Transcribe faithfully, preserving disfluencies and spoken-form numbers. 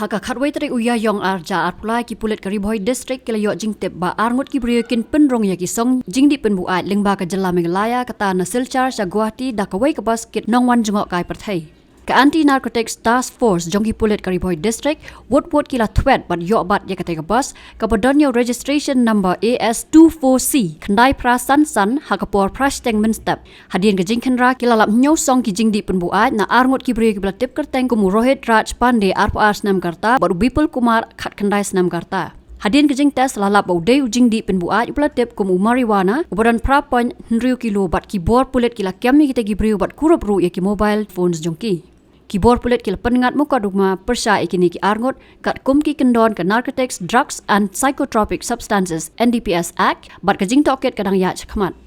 Ha ka khatwei tarik u Ïaïong ar hajar arphew lai, ki pulit ka Ri Bhoi District ki la ïoh jingtip ba arngut ki briew kin pynrung ïa ki song jingdih pynbuaid lyngba ka jylla Meghalaya, kata na Silchar sha Guwahati da kawei ka bus kit nongwan jngohkai pyrthei. Ka Anti Narcotics Task Force jong ki pulit ka Ri Bhoi District wut wut ki la thwet bad ïoh bat ïa katei ka bus, kaba don ïa u registration number A S two four C khyndai phra san san, ha ka por phra shiteng mynstep. Hadien ka jingkhynra, ki la lap hynñiew song ki jingdih pynbuaid na arngut ki briew kiba la tip kyrteng kum u Rohit Raj Pandey, arphew ar snem ka rta, bad u Bipul Kumar, khatkhyndai snem ka rta. Hadien ka jingtest, la lap ba u dei u jingdih pynbuaid uba la tip kum u marijuana, uba don phra point hynriew kilo, bad ki bor pulit ki la kem ïa kitei ki briew bad kurup ruh ïa ki mobile phones jong ki. Ki bor pulit ki la pynngat mukotduma pyrshah ïa kine ki arngut katkum ki kyndon ka Narcotics, Drugs and Psychotropic Substances, N D P S Act, bad ka jingtohkit ka dang ïaid shakhmat.